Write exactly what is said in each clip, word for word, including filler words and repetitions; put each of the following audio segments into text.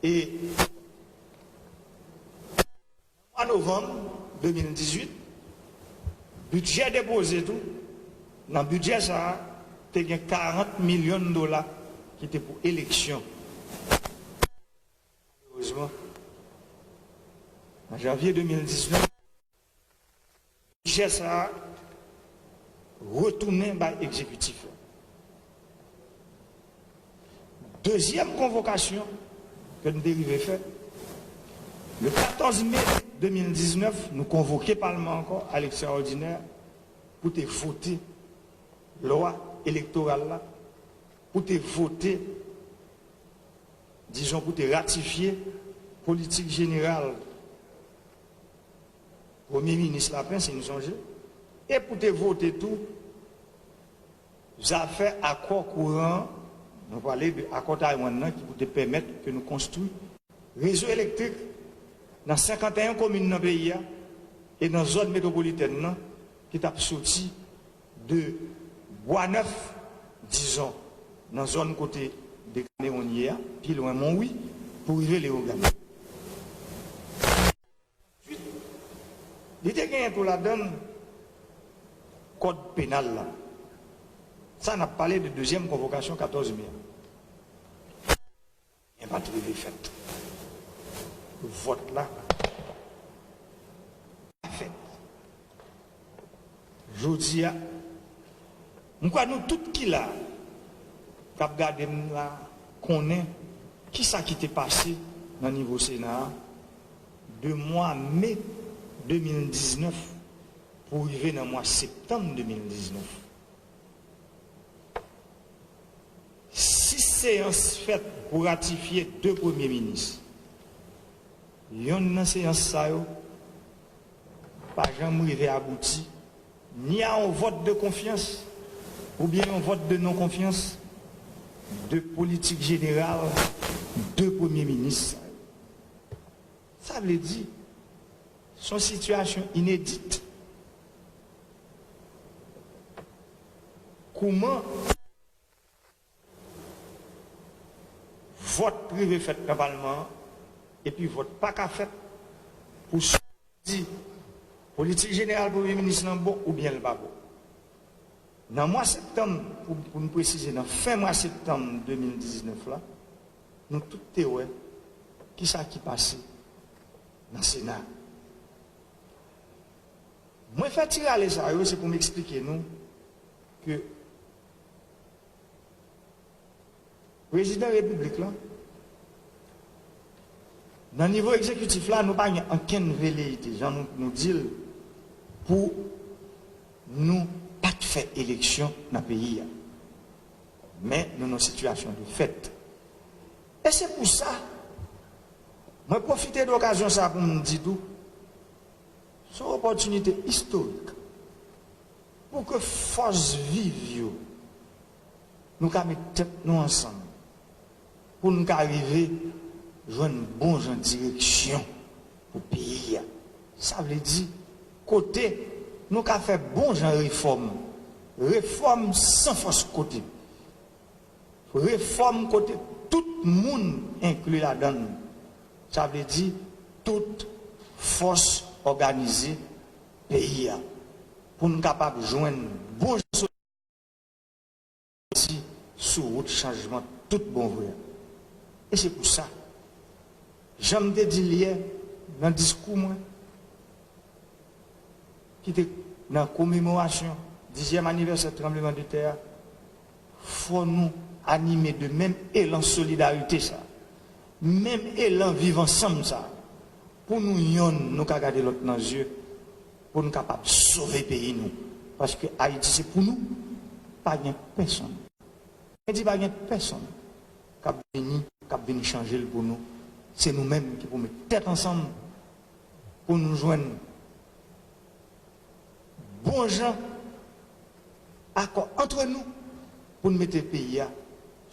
E mwa novanm de mil dizuit, bidjè depoze tou. Nan bidjè sa a, te gen karant milyon dola ki te pou eleksyon. Malerezman, an janvye de mil diznèf, bidjè sa a retounen bay egzekitif la. Dezyèm konvokasyon ke n te rive fè, le katòz me de mil diznèf, nou konvoke palman ankò a lekstraòdinè pou te vote lwa elektoral la, pou te vote, dizon, pou te ratifye politik jeneral Premye Minis Lapens, si nou sonje, e pou te vote tou zafè akò kouran, nou pale de akò Taiwan nan ki pou te pèmèt ke nou konstwi rezo elektrik nan senkanteyen komin nan peyi a e nan zòn metwopolitèn nan ki t ap soti de Bwa Nèf, dizon, nan zòn kote Dekanewonn ye a, pi lwen Monwi, pou rive Leyogàn. Li te genyen tou ladan l kòd penal la. Sa n ap pale de dezyèm konvokasyon katòz me a. Anyen pa t rive fèt. Vòt la pa fèt. Jodi a, m kwè nou tout ki la, k ap gade m la, konnen kisa ki te pase nan nivo Sena a de mwa me de mil diznèf pou rive nan mwa septanm de mil diznèf. Sis seyans fèt pou ratifye de premye minis. Yonn nan seyans sa yo pa janm rive abouti, ni a yon vòt de konfyans oubyen yon vòt de non konfyans de politik jeneral de premye minis sa yo. Sa vle di, se yon sitiyasyon inedit. Kouman vòt rive fèt nan palman an, epi vòt pa ka fèt pou di politik jeneral premye minis lan bon oubyen l pa bon? Nan mwa septanm, pou, pou n presize, nan fen mwa septanm de mil diznèf la, nou tout te wè kisa ki pase nan Sena. Mwen fè ti rale sa yo, se pou m eksplike nou ke Prezidan Repiblik lan, nan nivo egzekitif la, nou pa gen ankenn veleyite, jan nou, nou di l, pou nou pa t fè eleksyon nan peyi a. Men nou nan sitiyasyon de fèt. E se pou sa, mwen pwofite de okazyon sa pou m di tou, se yon opòtinite istorik pou ke fòs viv yo, nou ka met tèt nou ansanm, pou n ka rive jwenn bon jan direksyon pou peyi a. Sa vle di, kote nou ka fè bon jan refòm, refòm san fòs kote, refòm kote tout moun enkli ladan l. Sa vle di, tout fòs òganize peyi a, pou n kapab jwenn bon jan soti sou wout chanjman tout bon vre a. E se pou sa, jan m te di l yè nan diskou mwen, ki te nan komemorasyon dizyèm anivèsè tranblemanntè a, fò nou anime de menm elan solidarite sa, menm elan viv ansanm sa, pou nou yonn, nou ka gade lòt nan zye, pou n kapab sove peyi nou. Paske Ayiti se pou nou, pa gen pèsonn. Mwen di pa gen pèsonn k ap vini, k ap vin chanje l pou nou. Se nou menm ki pou met tèt ansanm pou nou jwenn bon jan akò antre nou pou n mete peyi a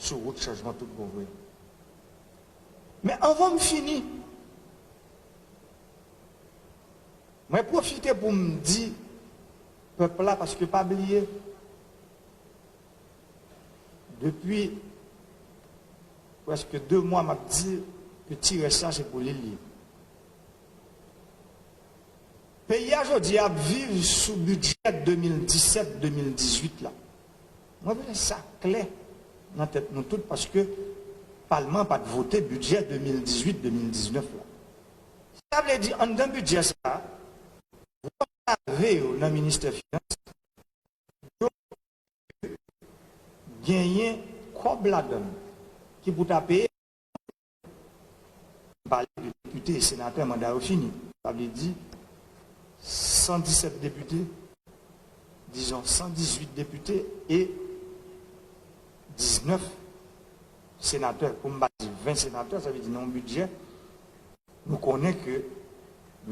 sou wout chanjman tout bon vre. Men anvan m fini, mwen pwofite pou m di pèp la, paske pa bliye, depi prèske de mwa m ap di Ti rès la, se pou li l ye. Peyi a jodi a ap viv sou bidjè de mil disèt de mil dizuit la. Mwen vle sa klè nan tèt nou tout, paske palman an pa t vote bidjè de mil dizuit de mil diznèf la. Sa vle di, anndan bidjè sa a, gwo save yo nan ministè finans, yo genyen kòb ladan l ki pou ta peye. M pale de depite e senatè, manda yo fini. Sa vle di san disèt depite, dizon san dizuit depite e diznèf senatè. Pou m pa di ven senatè, sa vle di nan yon bidjè, nou konnen ke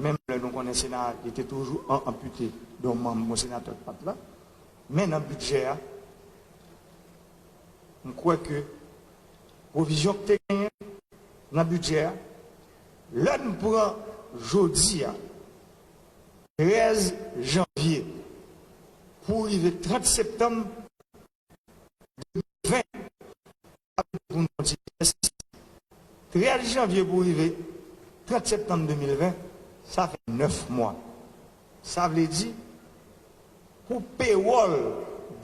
menm lè nou konnen Sena a, li te toujou an anpite de yon manm, yon senatè k pa t la. Men nan bidjè a, m kwè ke pwovizyon k te genyen nan bidjè a, lè n pran jodi a, trèz janvye, pou rive trant septanm de mil ven, pou n kontinye. Trèz janvye pou rive trant septanm de mil ven, sa fè nèf mwa. Sa vle di, pou pewòl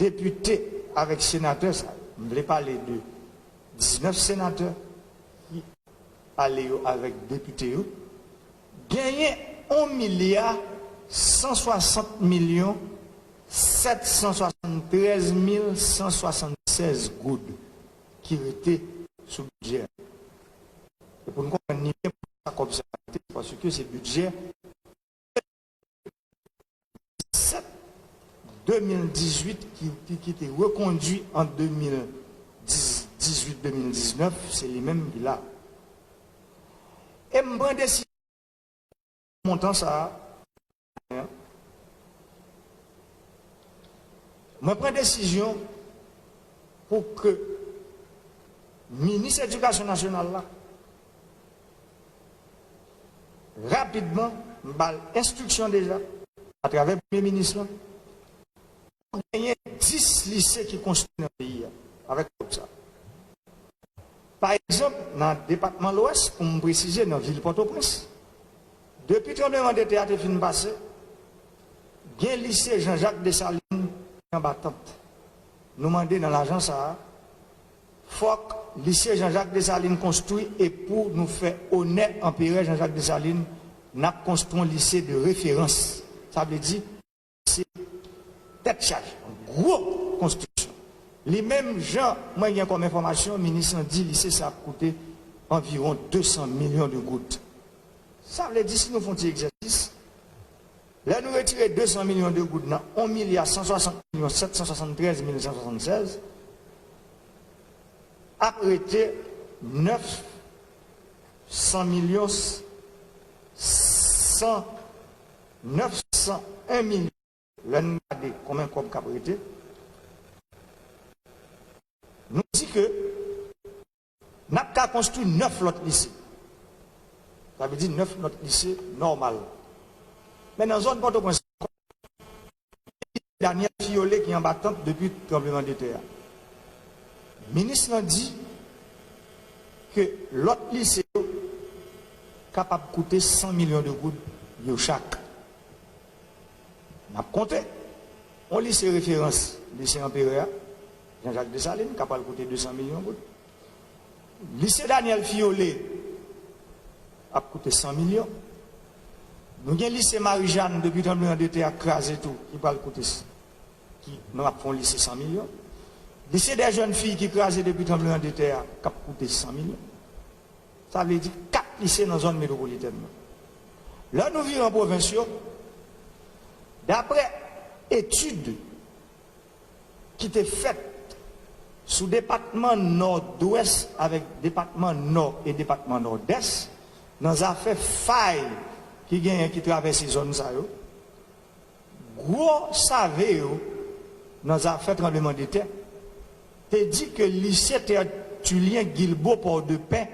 depite avèk senatè sa, m vle pale de diznèf senatè ki ale yo avèk depite yo, genyen yon milya san swasant milyon sèt san swasanntrèz mil san swasannsèz goud ki rete sou bidjè a. E pou n konprann li byen, poukisa kòb sa a rete, paske se bidjè sèt de mil dizuit ki, ki, ki te rekondui an de mil dizuit de mil diznèf, se li menm ki la. E m pran desizyon montan sa a. Mwen pran desizyon pou ke minis edikasyon nasyonal la, rapidman, m ba l enstriksyon deja, atravè premye minis lan, pou genyen dis lise ki konstwi nan peyi a, avèk kòb sa. Pa egzanp, nan depatman Lwès, pou m presize, nan vil Pòtoprens, depi tranblemanntè a te fin pase, gen lise Jean Jacques Dessalines ki anba tant. Nou mande nan lajan sa a, fòk lise Jean Jacques Dessalines konstwi, e pou nou fè onè Anperè Jean Jacques Dessalines, n ap konstwi yon lise de referans. Sa vle di, se tèt chaje, yon gwo konstriksyon. Li menm, jan mwen gen kòm enfòmasyon, minis lan di lise sa ap koute anviwon de san milyon de goud. Sa vle di, si nou fè yon ti egzèsis, lè nou retire de san milyon de goud nan yon milya san swasant milyon sèt san swasanntrèz mil san swasannsèz, ap rete nèf san milyon san, nèf san en milyon. Lè n gade konbyen kòb k ap rete, nou di ke n ap ka konstwi nèf lòt lise. Sa vle di nèf lòt lise nòmal. Men nan zòn Pòtoprens, Daniel Fiole ki anba tant depi tranblemanntè a. Minis lan di ke lòt lise yo kapab koute san milyon de goud yo chak. N ap konte. Yon lise referans, lise Anperè a, Jean Jacques Dessalines, ka pral koute de san milyon goud. Lise Daniel Fiole ap koute san milyon. Nou gen lise Marie Jeanne depi tranblemanntè a kraze tou, ki pral koute, ki, nou ap fè yon lise san milyon. Lise dè jèn fi ki kraze depi tranblemanntè a, k ap koute san milyon. Sa vle di kat lise nan zòn metwopolitèn nan. Lè nou vire an pwovens yo, daprè etid ki te fèt sou depatman Nòdwès avèk depatman Nò e depatman Nòdès, nan zafè fay ki genyen ki travèse zòn sa yo, gwo save yo nan zafè tranblemanntè te di ke lise Tertulien Guilbaud Port-de-Paix,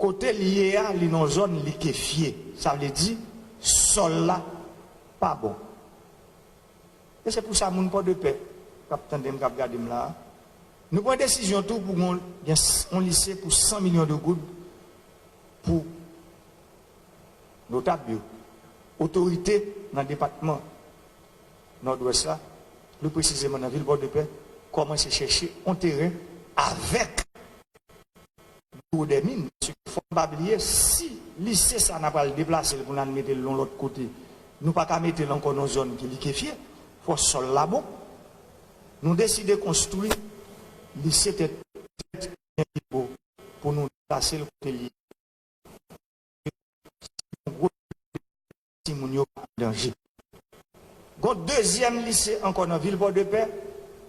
kote l ye a, li nan zòn likefye. Sa vle di, sòl la pa bon. E se pou sa moun Pòdepè k ap tande m, k ap gade m la a, Nou pran desizyon tou pou gon, gen s- yon lise pou san milyon de goud pou notab yo, otorite nan depatman Nòdwès la, pli presizeman nan vil Pòdepè, kòmanse chèche yon teren avèk Biwo dè Min. Paske fò n pa bliye, si lise sa n ap al deplase l pou n al mete l yon lòt kote, nou pa ka mete l ankò nan zòn ki likefye, fò sòl la bon. Nou deside konstwi lise tèt pou nou deplase l kote l ye. Yon gwo timoun yo an danje. Gon dezyèm lise ankò nan vil Pòdepè,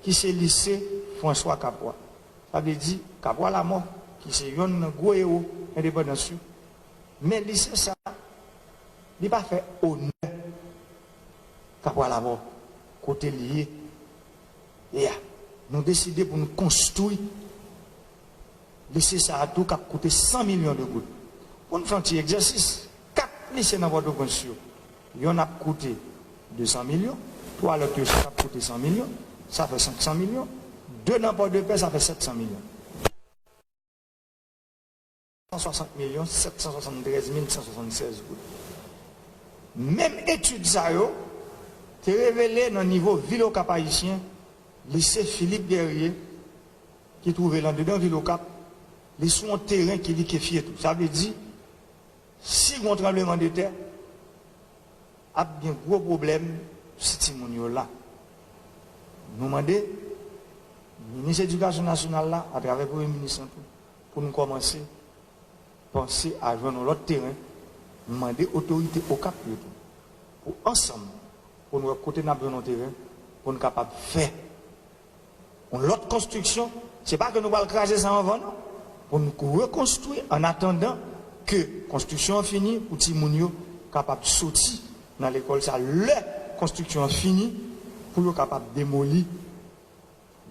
ki se lise François Capois. Sa vle di Capois Lamort, ki se yonn nan gwo ewo endepandans yo. Men lise sa, li pa fè onè Capois Lamort, kote li ye. E a, nou deside pou nou konstwi lise sa a tou k ap koute san milyon de goud. Pou n fè yon ti egzèsis, kat lise nan Pòtoprens yo, yonn ap koute de san milyon, twa lòt yo chak ap koute san milyon, sa fè senk san milyon, de nan Pòdepè, sa fè sèt san milyon. San swasant milyon sèt san swasanntrèz mil san swasannsèz goud. Menm etid sa yo te revele nan nivo vil Okap Ayisyen, lise Philippe Guerrier, ki twouve l andedan vil Okap, li sou yon teren ki likefye tou. Sa vle di, si gon tranblemanntè, ap gen gwo pwoblèm si timoun yo la. Nou mande minis edikasyon nasyonal la, atravè premye minis lan tou, pou nou kòmanse panse a jwenn yon lòt teren, mande otorite Okap yo tou, pou ansanm, pou nou wè kote n ap jwenn yon teren, pou n kapab fè yon lòt konstriksyon. Se pa ke nou pral kraze sa anvan, non. Pou nou rekonstwi an atandan ke konstriksyon an fini, pou timoun yo kapab soti nan lekòl sa. Lè konstriksyon an fini, pou yo kapab demoli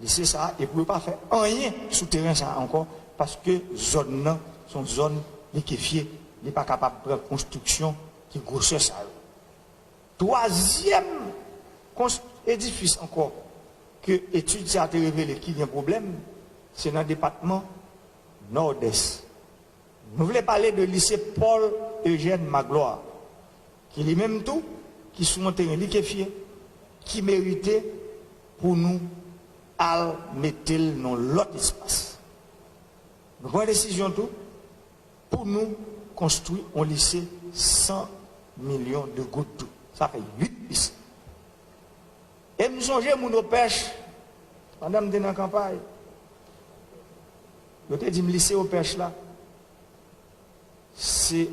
lise sa a e pou yo pa fè anyen sou teren sa a ankò, paske zòn nan se yon zòn likefye, li pa kapab pran konstriksyon ki gwosè sa yo. Twazyèm kons- edifis ankò ke etid sa a te revele ki gen pwoblèm, se nan depatman Nòdès. Nou vle pale de lise Paul Eugène Magloire, ki li menm tou, ki sou yon teren likefye, ki merite pou nou al mete l nan lòt espas. Nou pran desizyon tou pou nou konstwi yon lise san milyon de goud tou. Sa fè uit lise. E m sonje moun Opèch, pandan m te nan kanpay, yo te di m lise Opèch la, se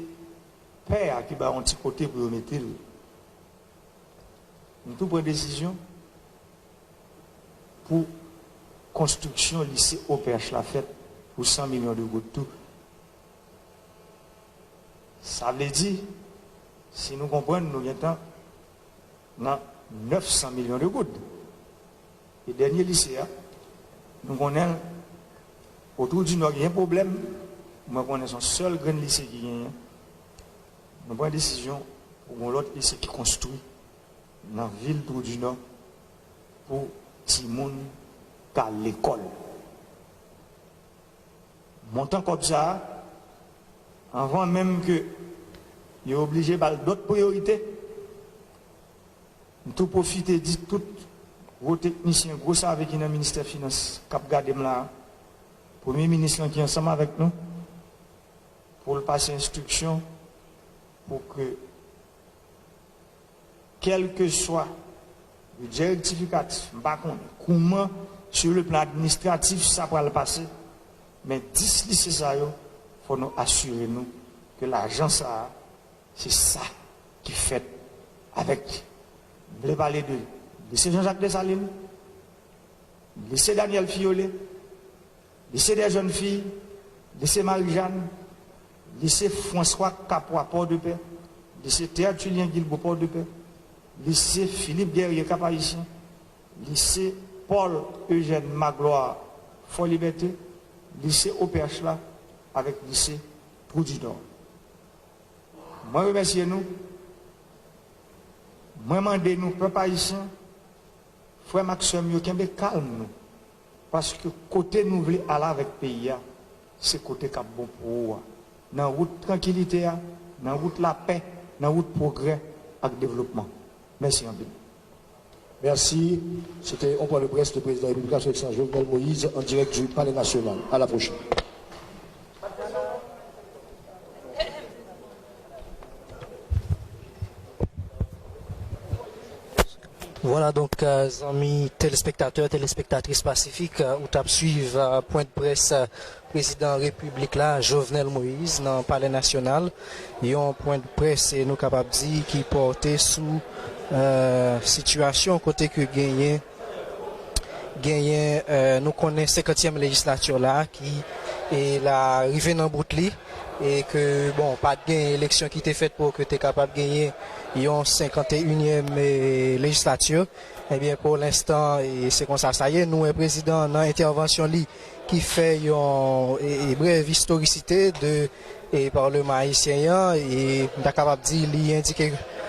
pè a ki ba yon ti kote pou yo mete l. M tou pran desizyon pou konstriksyon lise Opèch la fèt pou san milyon de goud tou. Sa vle di, si nou konprann, nou gentan nan nèf san milyon de goud. E dènye lise a, nou konnen l, Twou di Nò gen pwoblèm, mwen konnen se yon sèl grenn lise ki genyen. Nou pran desizyon pou yon lòt lise ki konstwi nan vil Twou di Nò pou timoun k al lekòl. Montan kòb sa a, anvan menm ke yo oblije ba l dòt priyorite, m tou pwofite di tout gwo teknisyen, gwo save ki nan ministè finans k ap gade m la a, premye minis lan ki ansanm avèk nou, pou l pase enstriksyon pou ke kèlkeswa bidjè rektifikatif, m pa konnen kouman, sur le plan administratif, sa pral pase, men dis lise sa yo, fò nou asire nou ke lajan sa a, se sa ki fèt avèk li. M vle pale de lise Jean Jacques Dessalines, lise Daniel Filleulé, lise dè jèn fi, lise Marie Jeanne, lise François Capois Pòdepè, lise Tertullien Guilbaud Pòdepè, lise Philippe Guerrier Cap-Haïtien, lise Paul Eugène Magloire Fò Libète, lise Opèch la, avèk lise Twou di Nò. Mwen remèsye nou. Mwen mande nou, pèp ayisyen, frè m ak sè m yo, kenbe kalm nou. Paske kote nou vle al avèk peyi a, se kote k ap bon pou ou a. Nan wout trankilite a, nan wout lapè, nan wout pwogrè ak devlopman. Mèsi anpil. Merci. C'était un point de presse du président de la République, son Excellence Jovenel Moïse, en direct du Palais National. À la prochaine. Vwala donk, zanmi telespektatè, telespektatris Pasifik, ou t ap swiv pwennprès prezidan repiblik la, Jovenel Moïse, nan Palè Nasyonal. Yon pwennprès, nou kapab di, ki pòte sou sitiyasyon kote ke genyen, genyen, nou konnen senkantyèm lejislati la ki e la rive nan bout li, e ke, bon, pa t gen eleksyon ki te fèt pou ke te kapab genyen yon senkanteyinyèm lejislati. Ebyen, pou lenstan, e se konsa sa ye. Nou wè prezidan nan entèvansyon li ki fè yon e, e brèv istorisite de e Palman ayisyen an, e m ta kapab di li endike,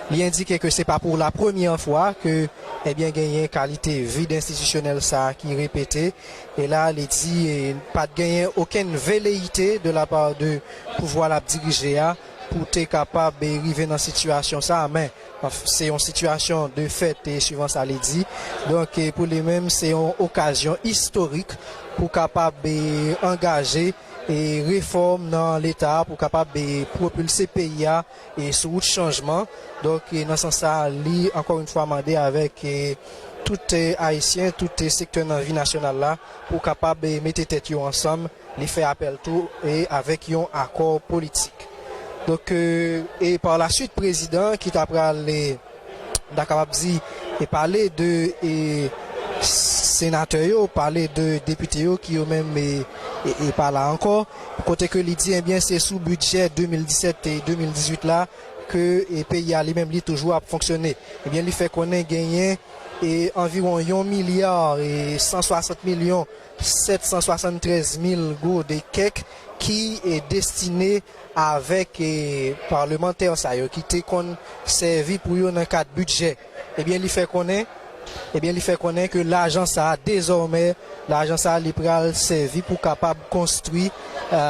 li endike ke se pa pou la premyè fwa ke, ebyen, genyen kalite vid enstitisyonèl sa a ki repete. E la, li di, e pa t genyen okenn veleyite de la pa de pouvwa l ap dirije a pou te kapab e rive nan sitiyasyon sa a, men se yon sitiyasyon de fèt, e swivan sa li di. Donk, e pou li menm, se yon okazyon istorik pou kapab e angaje e refòm nan Leta a, pou kapab e pwopilse peyi a e sou wout chanjman. Donk, e nan sans sa, li ankò yon fwa mande avèk e tout e Ayisyen, tout e sektè nan vi nasyonal la, pou kapab e mete tèt yo ansanm. Li fè apèl tou e avèk yon akò politik. Donk, e pa la swit, prezidan ki ta pral, e, m ta kapab di, e pale de e senatè yo, pale de depite yo ki yo menm e, e, e pa la ankò. Kote ke li di, ebyen, se sou bidjè de mil disèt e de mil dizuit la ke e peyi a li menm li toujou ap fonksyone. Ebyen, li fè konnen genyen e anviwon yon milya e san swasant milyon sèt san swasanntrèz mil goud e kèk ki e destine avèk e palmantè sa yo ki te konn sèvi pou yo nan kad bidjè. Ebyen, li fè konnen, ebyen, li fè konnen ke lajan sa a, dezòmè, lajan sa a, li pral sèvi pou kapab konstwi e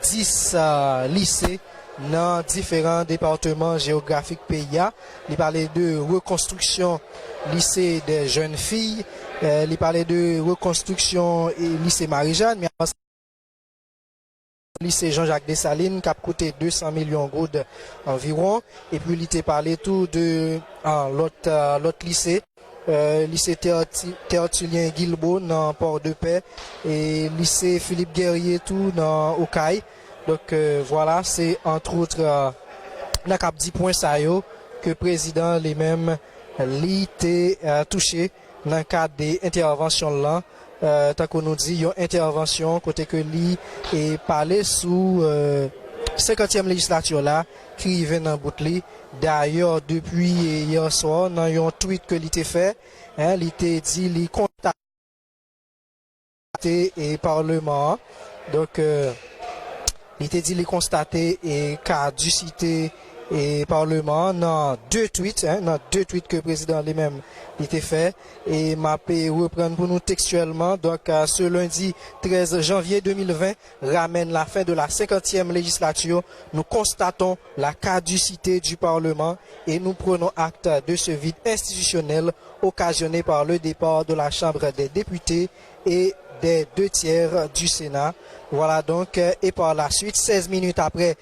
dis e lise nan diferan depatman jewografik peyi a. Li pale de rekonstriksyon lise dè jèn fi, e li pale de rekonstriksyon e lise Marijàn, men avan sa, lise Jean Jacques Dessalines k ap koute de san milyon goud anviwon. Epi li te pale tou de e lòt e lòt lise, e lise Terti-, Tertullien Guilbaud nan Pòdepè, e lise Philippe Guerrier tou nan Okay. Donk, e vwala, se antwot, e n a kab di pwen sa yo ke prezidan li menm li te e touche nan kad de entèvansyon l lan. E tankou nou di, yon entèvansyon kote ke li e pale sou e senkantyèm lejislati la ki rive nan bout li. Dayè, depi e yè swa, nan yon tweet ke li te fè, en, li te di li konstate e palman an. Donk, e li te di li konstate e kadisite e palman an nan de tweet, en, nan de tweet ke prezidan li menm li te fè. E m ap e reprann pou nou tekstyèlman. Donk, e ce lundi treize janvier deux mille vingt ramène la fin de la cinquantième législature. Nous constatons la caducité du Parlement et nous prenons acte de ce vide institutionnel occasionné par le départ de la Chambre des députés et des deux tiers du Sénat. Voilà donc, e par la suite, sèz minit apre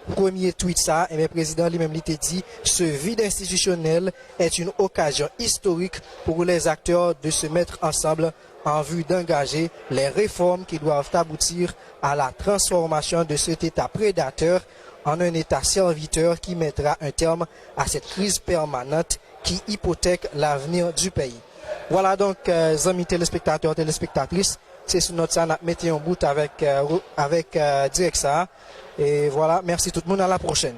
premye tweet sa, ebyen, prezidan li menm li te di, ce vide institutionnel est une occasion historique pour les acteurs de se mettre ensemble en vue d'engager les réformes qui doivent aboutir à la transformation de cet État prédateur en un État serviteur qui mettra un terme à cette crise permanente qui hypothèque l'avenir du pays. Vwala donk, e, zanmi telespektatè, telespektatris, se sou nòt sa n ap mete yon bout avèk, e, avèk, e, dirèk sa. E vwala, mèsi tout moun, a la pwochèn.